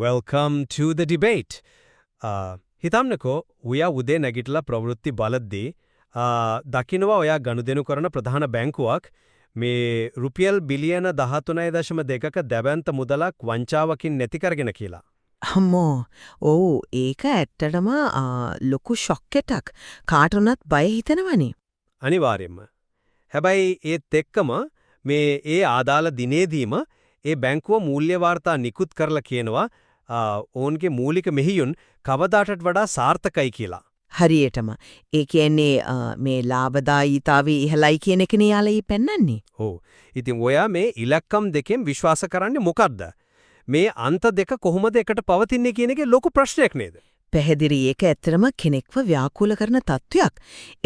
Welcome to the debate. හිතන්නකෝ, ඔයා උදේ නැගිටලා ප්‍රවෘත්ති බලද්දී දකිනවා ඔයා ගනුදෙනු කරන ප්‍රධාන බැංකුවක් මේ රුපියල් බිලියන 13.2ක දැවැන්ත මුදලක් වංචාවකින් නැති කරගෙන කියලා. අම්මෝ, ඔව්, ඒක ඇත්තටම ලොකු ෂොක් එකක්. කාට වුණත් බය හිතෙනවනේ. අනිවාර්යයෙන්ම. හැබැයි ඒත් එක්කම මේ ඒ ආදාළ දිනේදීම ඒ බැංකුව මූල්‍ය වාර්තා නිකුත් කරලා කියනවා ඔවුන්ගේ මූලික මෙහෙයුම් කවදාටත් වඩා සාර්ථකයි කියලා. හරියටම. ඒ කියන්නේ මේ ලාභදායීතාවය ඉහළයි කියන එකනේ එයාලා පෙන්නන්නේ. ඔව්. ඉතින් ඔයා මේ ඉලක්කම් දෙකෙන් විශ්වාස කරන්නේ මොකද්ද? මේ අන්ත දෙක කොහොමද එකට පවතින්නේ කියන එකේ ලොකු ප්‍රශ්නයක් නේද? පැහැදිලි, ඒක ඇත්තටම කෙනෙක්ව ව්‍යාකූල කරන තත්ත්වයක්.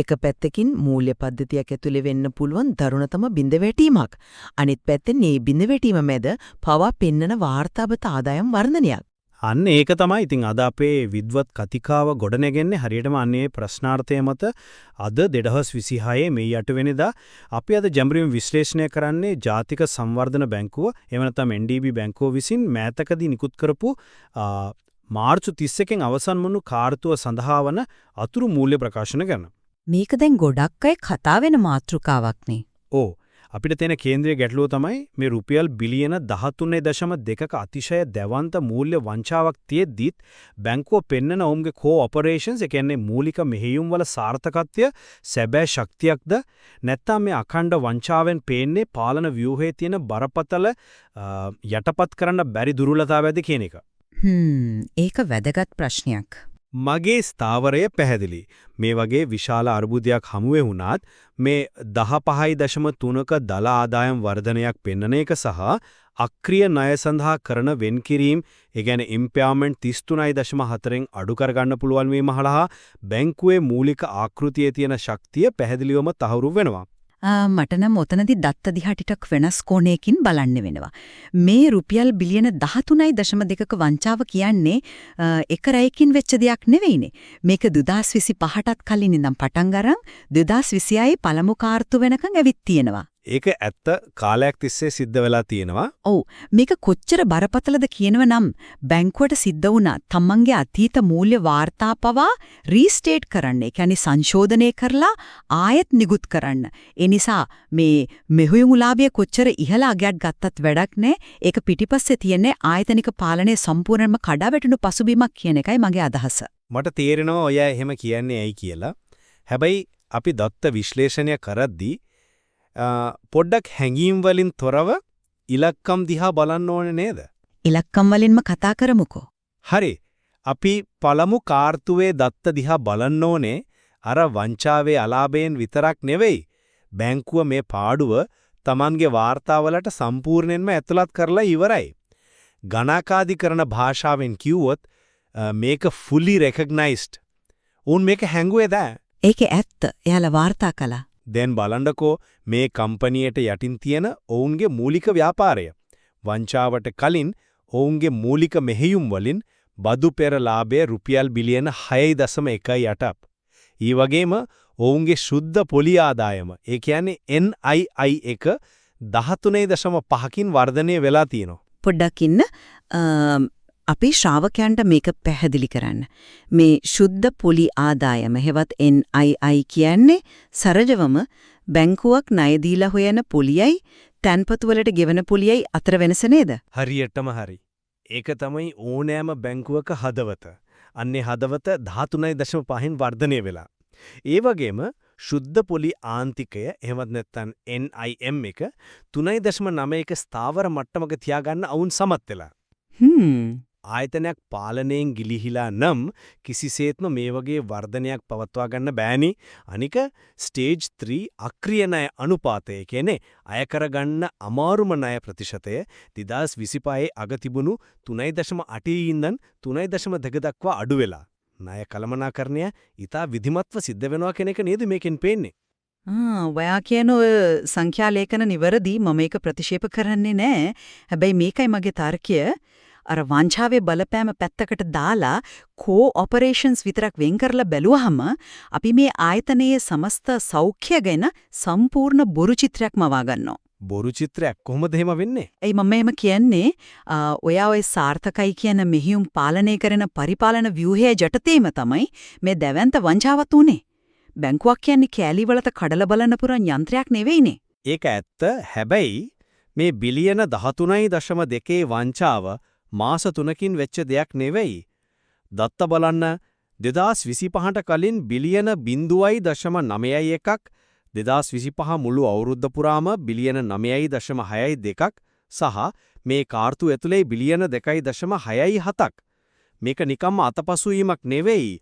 එක පැත්තකින් මූල්‍ය පද්ධතියක් ඇතුලේ වෙන්න පුළුවන් දරුණතම බිඳ වැටීමක්. අනිත් පැත්තෙන් මේ බිඳ වැටීම මැද පවා පෙන්නන වාර්තාබත ආදායම් වර්ධනයක්. අන්න ඒක තමයි. ඉතින් අද අපේ විද්වත් කතිකාව ගොඩනැගෙන්නේ හරියටම අන්න ඒ ප්‍රශ්නාර්ථය මත. අද 2026 මේ 8 වෙනිදා අපි අද ගැඹුරින් විශ්ලේෂණය කරන්නේ ජාතික සංවර්ධන බැංකුව, එහෙම නැත්නම් NDB බැංකුව විසින් මෑතකදී නිකුත් කරපු මාර්චු 31 අවසන් වුණු කාර්තුව සඳහා වන අතුරු මූල්‍ය ප්‍රකාශන ගැන. මේක දැන් ගොඩක් අය කතා වෙන මාතෘකාවක් නේ. ඔව්. අපිට තියෙන කේන්ද්‍රීය ගැටලුව තමයි මේ රුපියල් බිලියන 13.2ක අතිශය දැවන්ත මූල්‍ය වංචාවක් තියෙද්දිත් බැංකුව පෙන්නන ඔවුන්ගේ කෝ ඔපරේෂන්ස්, ඒ කියන්නේ මූලික මෙහෙයුම් වල සාර්ථකත්වය සැබෑ ශක්තියක්ද, නැත්නම් මේ අඛණ්ඩ වංචාවෙන් පේන්නේ පාලන ව්‍යුහයේ තියෙන බරපතල යටපත් කරන්න බැරි දුර්වලතාවයක්ද කියන එක. ඒක වැදගත් ප්‍රශ්නයක්. මගේ ස්ථාවරය පැහැදිලි. මේ වගේ විශාල අර්බුදයක් හමුවේ වුණත් මේ 15.3ක දල ආදායම් වර්ධනයක් පෙන්වන එක සහ අක්‍රිය ණය සඳහා කරන වෙන්කිරීම්, ඒ කියන්නේ ඉම්පෙයාර්මන්ට් 33.4න් අඩු කරගන්න පුළුවන් වීම හරහා බැංකුවේ මූලික ආකෘතියේ තියෙන ශක්තිය පැහැදිලිවම තහවුරු වෙනවා. මට නම් ඔතනදි දත්ත දිහා ටිකක් වෙනස් කෝණයකින් බලන්න වෙනවා. මේ රුපියල් බිලියන 13.2ක වංචාව කියන්නේ එක රැයකින් වෙච්ච දෙයක් නෙවෙයිනේ. මේක 2025ටත් කලින් ඉඳන් පටන් අරන් 2026 පළමු කාර්තු වෙනකන් ඇවිත් තියෙනවා. ඒක ඇත්ත, කාලයක් තිස්සේ සිද්ධ වෙලා තියෙනවා. ඔව්, මේක කොච්චර බරපතලද කියනව නම් බැංකුවට සිද්ධ වුණා තමන්ගේ අතීත මූල්‍ය වාර්තා පවා රීස්ටේට් කරන්න. ඒ කියන්නේ සංශෝධනය කරලා ආයෙත් නිකුත් කරන්න. ඒ නිසා මේ මෙහෙයුම් ලාභය කොච්චර ඉහළ අගයක් ගත්තත් වැඩක් නෑ. ඒක පිටිපස්සේ තියෙන්නේ ආයතනික පාලනය සම්පූර්ණයෙන්ම කඩා වැටුණු පසුබිමක් කියන එකයි මගේ අදහස. මට තේරෙනවා ඔයා එහෙම කියන්නේ ඇයි කියලා. හැබැයි අපි දත්ත විශ්ලේෂණය කරද්දී පොඩ්ඩක් හැඟීම් වලින් තොරව ඉලක්කම් දිහා බලන්න ඕනේ නේද? ඉලක්කම් වලින්ම කතා කරමුකෝ. හරි. අපි පළමු කාර්තුවේ දත්ත දිහා බලන්න ඕනේ අර වංචාවේ අලාභයෙන් විතරක් නෙවෙයි. බැංකුව මේ පාඩුව තමන්ගේ වාර්තාවලට සම්පූර්ණයෙන්ම ඇතුළත් කරලා ඉවරයි. ගණකාධිකරණ භාෂාවෙන් කිව්වොත් මේක fully recognized. උන් මේක හැංගුවේ නෑ. ඒක ඇත්ත. එයාලා වාර්තා කළා. දැන් බලන්නකෝ මේ කම්පැනියට යටින් තියෙන ඔවුන්ගේ මූලික ව්‍යාපාරය. වංචාවට කලින් ඔවුන්ගේ මූලික මෙහෙයුම් වලින් බදු පෙර ලාභය රුපියල් බිලියන 6.18ක්. ඒ වගේම ඔවුන්ගේ ශුද්ධ පොලි ආදායම, ඒ කියන්නේ NII එක 13.5කින් වර්ධනය වෙලා තියෙනවා. පොඩ්ඩක් ඉන්න, අපේ ශ්‍රාවකයන්ට මේක පැහැදිලි කරන්න. මේ ශුද්ධ පොලි ආදායම හෙවත් NII කියන්නේ සරලවම බැංකුවක් ණය දීලා හොයන පොලියයි තැන්පතු වලට ගෙවන පොලියයි අතර වෙනස නේද? හරියටම හරි. ඒක තමයි ඕනෑම බැංකුවක හදවත. අන්නේ හදවත 13.5න් වර්ධනය වෙලා. ඒ වගේම ශුද්ධ පොලි ආන්තිකය, එහෙමත් නැත්නම් NIM එක 3.91 ස්ථාවර මට්ටමක තියාගන්න අවුන් සමත් වෙලා. ආයතනයක් පාලනයෙන් ගිලිහිලා නම් කිසිසේත්ම මේ වගේ වර්ධනයක් පවත්වා ගන්න බෑනේ. අනික ස්ටේජ් 3 අක්‍රිය ණය අනුපාතය, කියන්නේ අය කරගන්න අමාරුම ණය ප්‍රතිශතය 2025 අග තිබුණු 3.8 ඉඳන් 3.2 දක්වා අඩු වෙලා. ණය කළමනාකරණය ඉතා විධිමත්ව සිද්ධ වෙනවා කියන එක නේද මේකෙන් පේන්නේ? ආ, ඔයා කියන ඔය සංඛ්‍යා ලේඛන නිවැරදි. මම ඒක ප්‍රතික්ෂේප කරන්නේ නෑ. හැබැයි මේකයි මගේ තර්කය. අර වංචාවේ බලපෑම පැත්තකට දාලා කෝ ඔපරේෂන්ස් විතරක් වෙන් කරලා බැලුවහම අපි මේ ආයතනයේ සමස්ත සෞඛ්‍ය ගැන සම්පූර්ණ බොරු චිත්‍රයක් මවා ගන්නවා. බොරු චිත්‍රයක් කොහොමද එහෙම වෙන්නේ? ඇයි මම එහෙම කියන්නේ? ඔයා ඔය සාර්ථකයි කියන මෙහෙයුම් පාලනය කරන පරිපාලන ව්‍යුහය යටතේම තමයි මේ දැවැන්ත වංචාවත් උනේ. බැංකුවක් කියන්නේ කෑලි වලට කඩලා බලන්න පුරන් යන්ත්‍රයක් නෙවෙයිනේ. ඒක ඇත්ත. හැබැයි මේ බිලියන 13.2 වංචාව මාස 3කින් වෙච්ච දෙයක් නෙවෙයි. දත්ත බලන්න 2025ට කලින් බිලියන 0.91ක් 2025 මුළු අවුරුද්ද පුරාම බිලියන 9.62ක් සහ මේ කාර්තු ඇතුලේ බිලියන 2.67ක්. මේක නිකම්ම අතපසු වීමක් නෙවෙයි.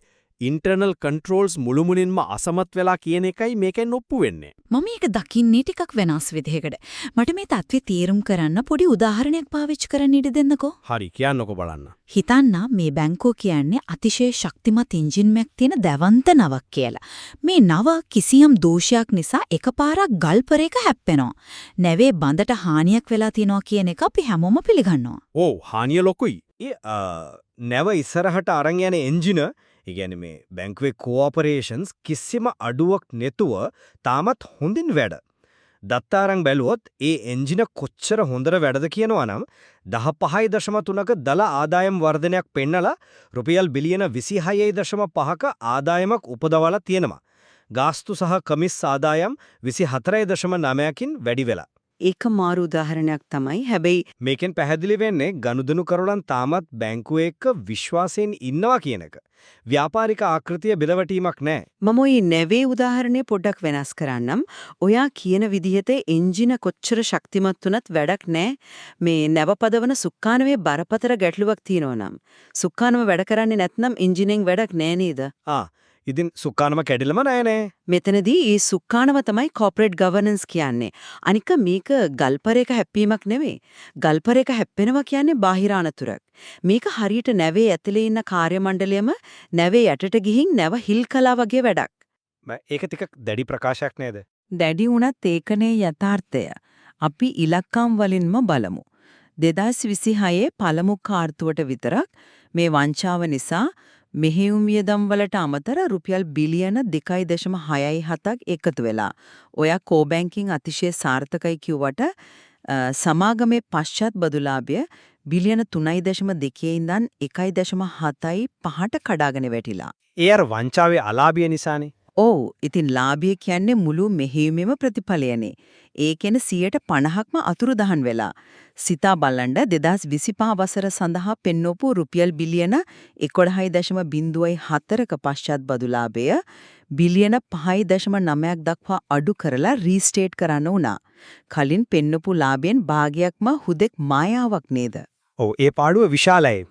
ඉන්ටර්නල් කන්ට්‍රෝල්ස් මුළුමනින්ම අසමත් වෙලා කියන එකයි මේකෙන් ඔප්පු වෙන්නේ. මම මේක දකින්නේ ටිකක් වෙනස් විදිහකට. මට මේ තත්ත්වය තේරුම් කරන්න පොඩි උදාහරණයක් පාවිච්චි කරන්න ඉඩ දෙන්නකෝ. හරි, කියන්නකෝ බලන්න. හිතන්න මේ බැංකුව කියන්නේ අතිශය ශක්තිමත් එන්ජින්මයක් තියෙන දැවන්ත නවක් කියලා. මේ නව කිසියම් දෝෂයක් නිසා එකපාරක් ගල්පරයක හැප්පෙනවා. නැවේ බඳට හානියක් වෙලා තියෙනවා කියන එක අපි හැමෝම පිළිගන්නවා. ඔව්, හානිය ලොකුයි. ඒ නැව ඉස්සරහට අරන් යන එන්ජින, ඒ කියන්නේ මේ බැංකුවේ කෝඔපරේෂන්ස් කිසිම අඩුවක් නැතුව තාමත් හොඳින් වැඩ. දත්ත අරන් බැලුවොත් ඒ එන්ජින කොච්චර හොඳට වැඩද කියනවා නම් 15.3ක දල ආදායම් වර්ධනයක් පෙන්නලා රුපියල් බිලියන 26.5ක ආදායමක් උපදවලා තියෙනවා. ගාස්තු සහ කමිස් ආදායම් 24.9කින් වැඩි වෙලා. ඒක මාරු උදාහරණයක් තමයි. හැබැයි මේකෙන් පැහැදිලි වෙන්නේ ගනුදෙනුකරුවන් තාමත් බැංකුව එක්ක විශ්වාසයෙන් ඉන්නවා කියන එක. ව්‍යාපාරික ආකෘතිය බිඳවැටීමක් නෑ. මම ඔය නැවේ උදාහරණය පොඩ්ඩක් වෙනස් කරන්නම්. ඔයා කියන විදිහට එන්ජින කොච්චර ශක්තිමත් වුණත් වැඩක් නෑ. මේ නැව පදවන සුක්කානවේ බරපතල ගැටලුවක් තියෙනවා නම්. සුක්කානම වැඩ කරන්නේ නැත්නම් එන්ජිනෙන් වැඩක් නෑ නේද? ආ, ඉතින් සුක්කානම කැඩිලම නෑනේ. මෙතනදී ඒ සුක්කානම තමයි කෝපරේට් ගවර්නන්ස් කියන්නේ. අනික මේක ගල්පරයක හැප්පීමක් නෙවෙයි. ගල්පරයක හැප්පෙනවා කියන්නේ බාහිර අනතුරක්. මේක හරියට නැවේ ඇතුලේ ඉන්න කාර්ය මණ්ඩලයම නැවේ යටට ගිහින් නැව හිල් කළා වගේ වැඩක්. ඒක ටිකක් දැඩි ප්‍රකාශයක් නේද? දැඩි වුණත් ඒකනේ යථාර්ථය. අපි ඉලක්කම් වලින්ම බලමු. 2026 පළමු කාර්තුවට විතරක් මේ වංචාව නිසා මෙහෙයුම් වියදම් වලට අමතර රුපියල් බිලියන 2.67ක් එකතු වෙලා. ඔයා කෝ බැංකින් අතිශය සාර්ථකයි කිව්වට සමාගමේ පශ්චාත් බදුලාභය බිලියන 3.2 ඉඳන් 1.75ට කඩාගෙන වැටිලා. ඒ අර වංචාවේ අලාභය නිසානේ. ඔව්, ඉතින් ලාභය කියන්නේ මුළු මෙහෙයුමේම ප්‍රතිඵලයනේ. ඒ කියන්නේ 50%ක්ම අතුරුදහන් වෙලා. සිතා බලන්න 2025 වසර සඳහා පෙන්වපු රුපියල් බිලියන 11.04ක පශ්චාත් බදු ලාභය බිලියන 5.9ක් දක්වා අඩු කරලා රීස්ටේට් කරන්න වුණා. කලින් පෙන්වපු ලාභයෙන් භාගයක්ම හුදෙක් මායාවක් නේද? ඔව්, ඒ පාඩුව විශාලයි.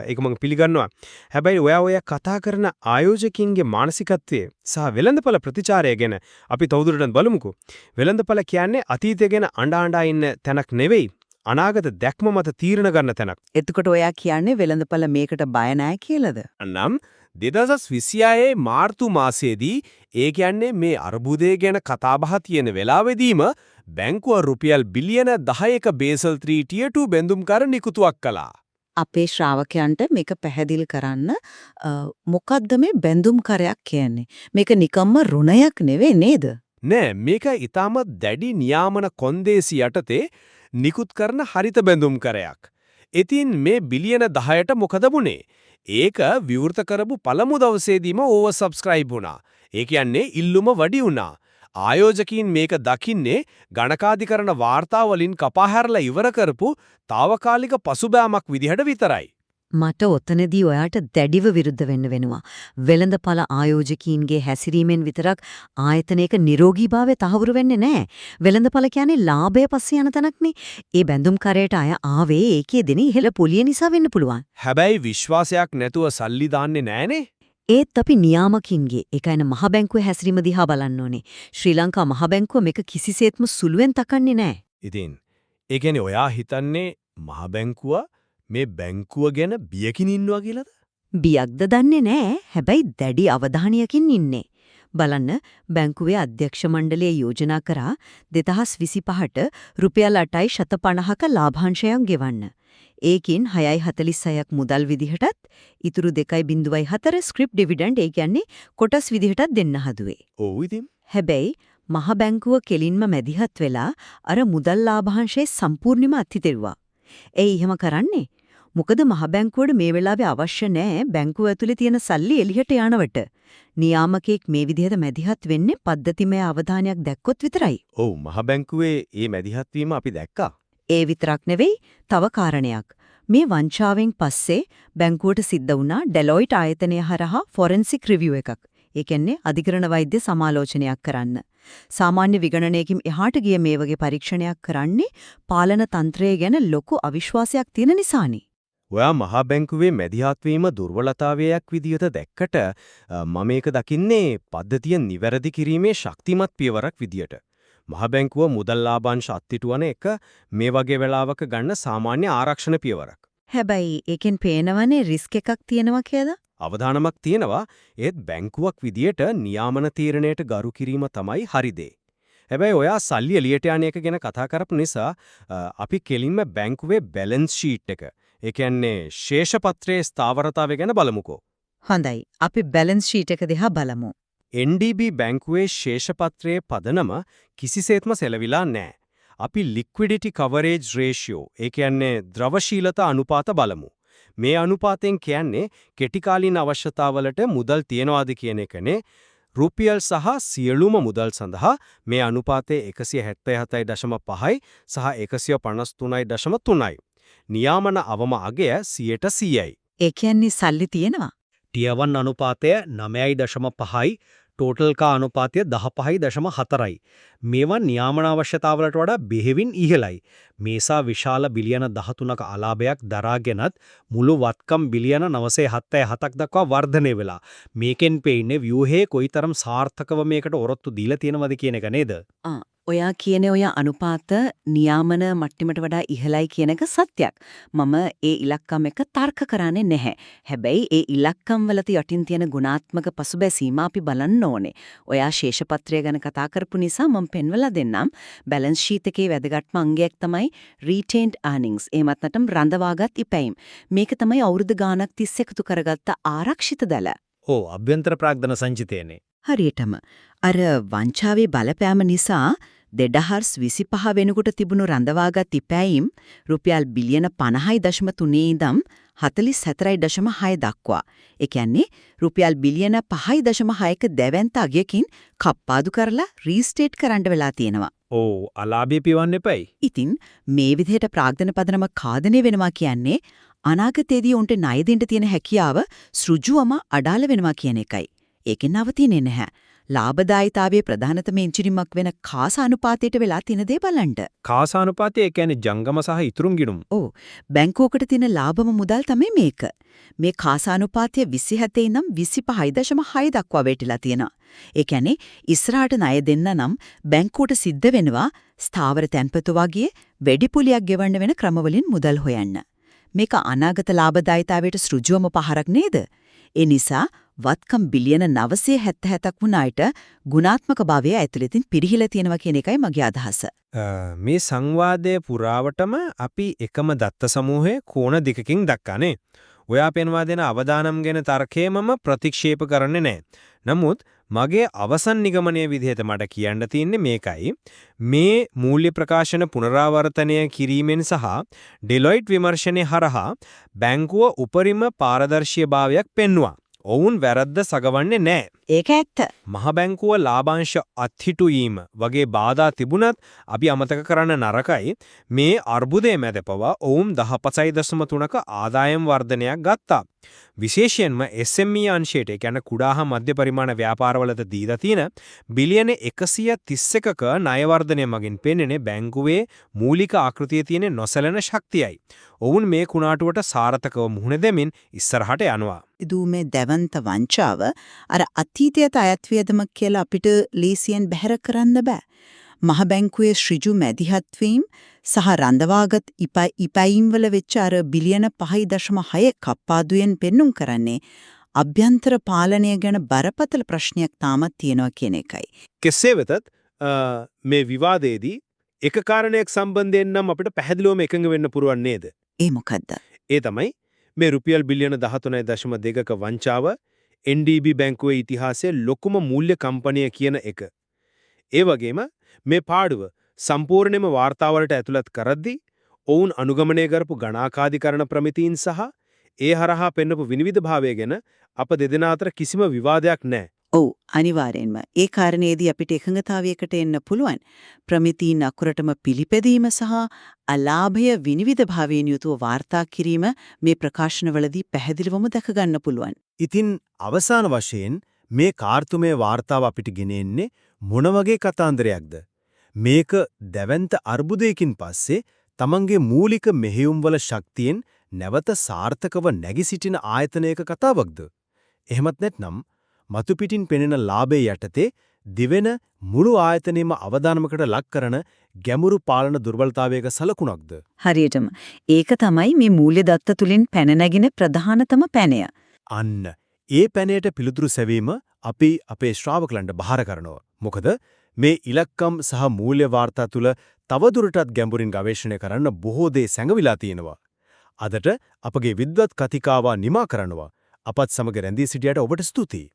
ඒක මම පිළිගන්නවා. හැබැයි ඔයා ඔය කතා කරන ආයෝජකින්ගේ මානසිකත්වය සහ වෙළඳපළ ප්‍රතිචාරය ගැන අපි තවදුරටත් බලමුකෝ. වෙළඳපළ කියන්නේ අතීතය ගැන අඬ අඬා ඉන්න තැනක් නෙවෙයි. අනාගත දැක්ම මත තීරණ ගන්න තැනක්. එතකොට ඔයා කියන්නේ වෙළඳපළ මේකට බය නෑ කියලාද? නම් 2026 මාර්තු මාසයේදී, ඒ කියන්නේ මේ අර්බුදය ගැන කතාබහ තියෙන වෙලාවෙදීම බැංකුව රුපියල් බිලියන 10ක බේසල් 3 ටියර් 2 බැඳුම්කර නිකුතුවක් කළා. අපේ ශ්‍රාවකයන්ට මේක පැහැදිලි කරන්න මොකද්ද මේ බැඳුම්කරයක් කියන්නේ? මේක නිකම්ම ඍණයක් නෙවෙයි නේද? නෑ, මේක ඊටම දැඩි නියාමන කොන්දේසි යටතේ නිකුත් කරන හරිත බැඳුම්කරයක්. ඉතින් මේ බිලියන 10ට මොකද වුනේ? ඒක විවෘත කරපු පළමු දවසේදීම ඕවර් සබ්ස්ක්‍රයිබ් වුණා. ඒ කියන්නේ ඉල්ලුම වැඩි වුණා. ආයෝජකයින් මේක දකින්නේ ගණකාධිකරණ වාර්තා වලින් කපා හැරලා ඉවර කරපු තාවකාලික පසුබෑමක් විදිහට විතරයි. මට ඔතනදී ඔයාට දැඩිව විරුද්ධ වෙන්න වෙනවා. වෙළඳපළ ආයෝජකීන්ගේ හැසිරීමෙන් විතරක් ආයතනයක නිරෝගීභාවය තහවුරු වෙන්නේ නැහැ. වෙළඳපළ කියන්නේ ලාභය පස්සේ යන තැනක්නේ. ඒ බැඳුම්කරයට අය ආවේ ඒකේ දෙන ඉහළ පොලිය නිසා වෙන්න පුළුවන්. හැබැයි විශ්වාසයක් නැතුව සල්ලි දාන්නේ නෑනේ. ඒත් අපි නියාමකින්ගේ, ඒ කියන්නේ මහ බැංකුවේ හැසිරීම දිහා බලන්න ඕනේ. ශ්‍රී ලංකා මහ බැංකුව මේක කිසිසේත්ම සුළුවෙන් තකන්නේ නෑ. ඉතින් ඒ කියන්නේ ඔයා හිතන්නේ මහ බැංකුව මේ බැංකුව ගැන බියකින් ඉන්නවා කියලාද? බියක්ද දන්නේ නෑ. හැබැයි දැඩි අවධානයකින් ඉන්නේ. බලන්න, බැංකුවේ අධ්‍යක්ෂ මණ්ඩලය යෝජනා කරා 2025ට රුපියල් 8.50ක ලාභාංශයක් ගෙවන්න. ඒකින් 6.46ක් මුදල් විදිහටත් ඉතුරු 2.04 ස්ක්‍රිප් ඩිවිඩන්ඩ්, ඒ කියන්නේ කොටස් විදිහටත් දෙන්න හදුවේ. ඔව් ඉතින්. හැබැයි මහ බැංකුව කෙලින්ම මැදිහත් වෙලා අර මුදල් ලාභාංශය සම්පූර්ණයෙන්ම අත්හිටෙව්වා. ඒ එහෙම කරන්නේ මොකද මහ බැංකුවට මේ වෙලාවේ අවශ්‍ය නෑ බැංකුව ඇතුලේ තියෙන සල්ලි එළියට යනවට. නියාමකයෙක් මේ විදිහට මැදිහත් වෙන්නේ පද්ධතිමය අවධානයක් දැක්කොත් විතරයි. ඔව්, මහ බැංකුවේ මේ මැදිහත් වීම අපි දැක්කා. ඒ විතරක් නෙවෙයි, තව කාරණයක්. මේ වංචාවෙන් පස්සේ බැංකුවට සිද්ධ වුණා ඩෙලොයිට් ආයතනය හරහා ෆොරෙන්සික් රිවිව් එකක්. ඒ කියන්නේ අධිකරණ වෛද්‍ය සමාලෝචනයක් කරන්න. සාමාන්‍ය විගණනයකින් එහාට ගිය මේ වගේ පරීක්ෂණයක් කරන්නේ පාලන තන්ත්‍රය ගැන ලොකු අවිශ්වාසයක් තියෙන නිසානේ. ඔයා මහා බැංකුවේ මැදිහත් වීම දුර්වලතාවයක් විදිහට දැක්කට මම ඒක දකින්නේ පද්ධතිය නිවැරදි කිරීමේ ශක්තිමත් පියවරක් විදියට. මහ බැංකුව මුදල් ලාභාංශ අත්හිටුවන එක මේ වගේ වෙලාවක ගන්න සාමාන්‍ය ආරක්ෂණ පියවරක්. හැබැයි ඒකෙන් පේනවනේ රිස්ක් එකක් තියෙනවා කියලා. අවධානමක් තියෙනවා. ඒත් බැංකුවක් විදියට නියාමන තීරණයට ගරු කිරීම තමයි හරි දේ. හැබැයි ඔයා සල්ලි එළියට යන එක ගැන කතා කරපු නිසා අපි කෙලින්ම බැංකුවේ බැලන්ස් ෂීට් එක, ඒ කියන්නේ ශේෂපත්‍රයේ ස්ථාවරතාවය ගැන බලමුකෝ. හොඳයි. අපි බැලන්ස් ෂීට් එක දිහා බලමු. NDB බැංකුවේ ශේෂපත්‍රයේ පදනම කිසිසේත්ම සෙලවිලා නැහැ. අපි ලික්විඩිටි කවරේජ් රේෂියෝ, ඒ කියන්නේ ද්‍රවශීලතා අනුපාත බලමු. මේ අනුපාතයෙන් කියන්නේ කෙටි කාලීන අවශ්‍යතාවලට මුදල් තියනවාද කියන එකනේ. රුපියල් සහ සියලුම මුදල් සඳහා මේ අනුපාතය 177.5යි සහ 153.3යි. නියාමන අවම අගය 100%යි. ඒ කියන්නේ සල්ලි තියෙනවා. ටියර් 1 අනුපාතය 9.5යි, ටෝටල් කා අනුපාතය 15.4යි. මේවා නියාමන අවශ්‍යතාවලට වඩා බෙහෙවින් ඉහළයි. මේසා විශාල බිලියන 13ක අලාභයක් දරාගෙනත් මුළු වත්කම් බිලියන 977ක් දක්වා වර්ධනය වෙලා. මේකෙන් පේන්නේ ව්‍යුහයේ කොයිතරම් සාර්ථකව මේකට ඔරොත්තු දීලා තියෙනවද කියන එක නේද? ඔයා කියන ඔය අනුපාත නියාමන මට්ටමට වඩා ඉහළයි කියන එක සත්‍යයක්. මම ඒ ඉලක්කම් එක තර්ක කරන්නේ නැහැ. හැබැයි ඒ ඉලක්කම් වලට යටින් තියෙන ගුණාත්මක පසුබැසීම අපි බලන්න ඕනේ. ඔයා ශේෂපත්‍රය ගැන කතා කරපු නිසා මම පෙන්වලා දෙන්නම්. බැලන්ස් ෂීට් එකේ වැදගත්ම අංගයක් තමයි retained earnings. එහෙමත් නැත්නම් රඳවාගත් ඉපැයීම්. මේක තමයි අවුරුදු ගාණක් තිස්සේ එකතු කරගත්ත ආරක්ෂිත දල. ඔව්, අභ්‍යන්තර ප්‍රාග්ධන සංචිතයනේ. හරියටම. අර වංචාවේ බලපෑම නිසා 2025 වෙනකොට තිබුණු රඳවාගත් ඉපැයීම් රුපියල් බිලියන 50.3 ඉඳන් 44.6 දක්වා. ඒ කියන්නේ රුපියල් බිලියන 5.6ක දැවැන්ත අගයකින් කප්පාදු කරලා රීස්ටේට් කරන්න වෙලා තියෙනවා. ඔව්, අලාභය පිවන්න එපයි. ඉතින් මේ විදිහට ප්‍රාග්ධන පදනම ඛාදනය වෙනවා කියන්නේ අනාගතයේදී උන්ට ණය දෙන්න තියෙන හැකියාව සෘජුවම අඩාල වෙනවා කියන එකයි. ඒකෙන් නවතින්නේ නැහැ. ලාභදායීතාවයේ ප්‍රධානතම එන්ජිනිමක් වෙන කාස අනුපාතයට වෙලා තියෙන දේ බලන්න. කාස අනුපාතය, ඒ කියන්නේ ජංගම සහ ඉතුරුම් ගිණුම්. ඔව්, බැංකුවකට තියෙන ලාභම මුදල් තමයි මේක. මේ කාස අනුපාතය 27 ඉඳන් 25.6 දක්වා වැටිලා තියෙනවා. ඒ කියන්නේ ඉස්සරහට ණය දෙන්න නම් බැංකුවට සිද්ධ වෙනවා ස්ථාවර තැන්පතු වගේ වැඩි පුලියක් ගෙවන්න වෙන ක්‍රමවලින් මුදල් හොයන්න. මේක අනාගත ලාභදායීතාවයට සෘජුවම පහරක් නේද? ඒ නිසා වත්කම් බිලියන 977ක් වුණාට ගුණාත්මක භාවය ඇතුළතින් පිරිහිලා තියෙනවා කියන එකයි මගේ අදහස. මේ සංවාදය පුරාවටම අපි එකම දත්ත සමූහයේ කෝණ දෙකකින් දක්වානේ. ඔයා පෙන්වා දෙන අවදානම් ගැන තර්කය මම ප්‍රතික්ෂේප කරන්නේ නැහැ. නමුත් මගේ අවසන් නිගමනය විදිහට මට කියන්න තියෙන්නේ මේකයි. මේ මූල්‍ය ප්‍රකාශන පුනරාවර්තනය කිරීමෙන් සහ ඩෙලොයිට් විමර්ශනය හරහා බැංකුව උපරිම පාරදර්ශීභාවයක් පෙන්නුවා. ඔවුන් වැරද්ද සගවන්නේ නැහැ. ඒක ඇත්ත. මහ බැංකුව ලාභාංශ අත්හිටු වීම වගේ බාධා තිබුණත් අපි අමතක කරන්න නරකයි. මේ අර්බුදය මැද පවා ඔවුන් 15.3ක ආදායම් වර්ධනයක් ගත්තා. විශේෂයෙන්ම SME අංශයට, ඒ කියන්නේ කුඩා හා මධ්‍ය පරිමාණ ව්‍යාපාරවලට දීලා තියෙන බිලියන 131ක ණය වර්ධනය මගින් පෙන්වන්නේ බැංකුවේ මූලික ආකෘතියේ තියෙන නොසැලෙන ශක්තියයි. ඔවුන් මේ කුණාටුවට සාර්ථකව මුහුණ දෙමින් ඉස්සරහට යනවා. ඉදූ මේ දැවන්ත වංචාව අර අතීතයට අයත් වියදමක් කියලා අපිට ලේසියෙන් බැහැර කරන්න බෑ. මහ බැංකුවේ ඍජු මැදිහත් වීම සහ රඳවාගත් ඉපැයීම් වල වෙච්ච අර බිලියන 5.6 කප්පාදුවෙන් පෙන්눔 කරන්නේ අභ්‍යන්තර පාලනය ගැන බරපතල ප්‍රශ්නයක් තාමත් තියෙනවා කියන එකයි. කෙසේ වෙතත් මේ විවාදයේදී එක කාරණයක් සම්බන්ධයෙන් නම් අපිට පැහැදිලිවම එකඟ වෙන්න පුරුවන් නේද? ඒ මොකද්ද? ඒ තමයි මේ රුපියල් බිලියන 13.2ක වංචාව NDB බැංකුවේ ඉතිහාසයේ ලොකුම මූල්‍ය කම්පනය කියන එක. ඒ වගේම මේ පාඩුව සම්පූර්ණයෙන්ම වාර්තාවලට ඇතුළත් කරද්දී ඔවුන් අනුගමනය කරපු ගණකාධිකරණ ප්‍රමිතීන් සහ ඒ හරහා පෙන්වපු විනිවිදභාවය ගැන අප දෙදෙනා අතර කිසිම විවාදයක් නැහැ. ඔව්, අනිවාර්යෙන්ම. ඒ කාරණේදී අපිට එකඟතාවයකට එන්න පුළුවන්. ප්‍රමිතීන් අකුරටම පිළිපැදීම සහ අලාභය විනිවිදභාවයෙන් යුතුව වාර්තා කිරීම මේ ප්‍රකාශනවලදී පැහැදිලිවම දැක ගන්න පුළුවන්. ඉතින් අවසාන වශයෙන් මේ කාර්තුමේ වාර්තාව අපිට ගෙන එන්නේ මොන වගේ කතාන්දරයක්ද? මේක දැවැන්ත අර්බුදයකින් පස්සේ තමන්ගේ මූලික මෙහෙයුම් වල ශක්තියෙන් නැවත සාර්ථකව නැගී සිටින ආයතනයක කතාවක්ද? එහෙමත් නැත්නම් මතු පිටින් පෙනෙන ලාභය යටතේ දිවෙන මුළු ආයතනයම අවදානමකට ලක් කරන ගැඹුරු පාලන දුර්වලතාවයක සලකුණක්ද? හරියටම. ඒක තමයි මේ මූල්‍ය දත්ත තුලින් පැන නැගින ප්‍රධානතම පැනය. අන්න ඒ පැනයට පිළිතුරු සැවීම අපි අපේ ශ්‍රාවකලන්ට බාර කරනවා. මොකද මේ ඉලක්කම් සහ මූල්‍ය වාර්තා තුල තවදුරටත් ගැඹුරින් ගවේෂණය කරන්න බොහෝ දේ සැඟවිලා තියෙනවා. අදට අපගේ විද්වත් කතිකාව නිමා කරනවා. අපත් සමග රැඳී සිටියට ඔබට ස්තුතියි.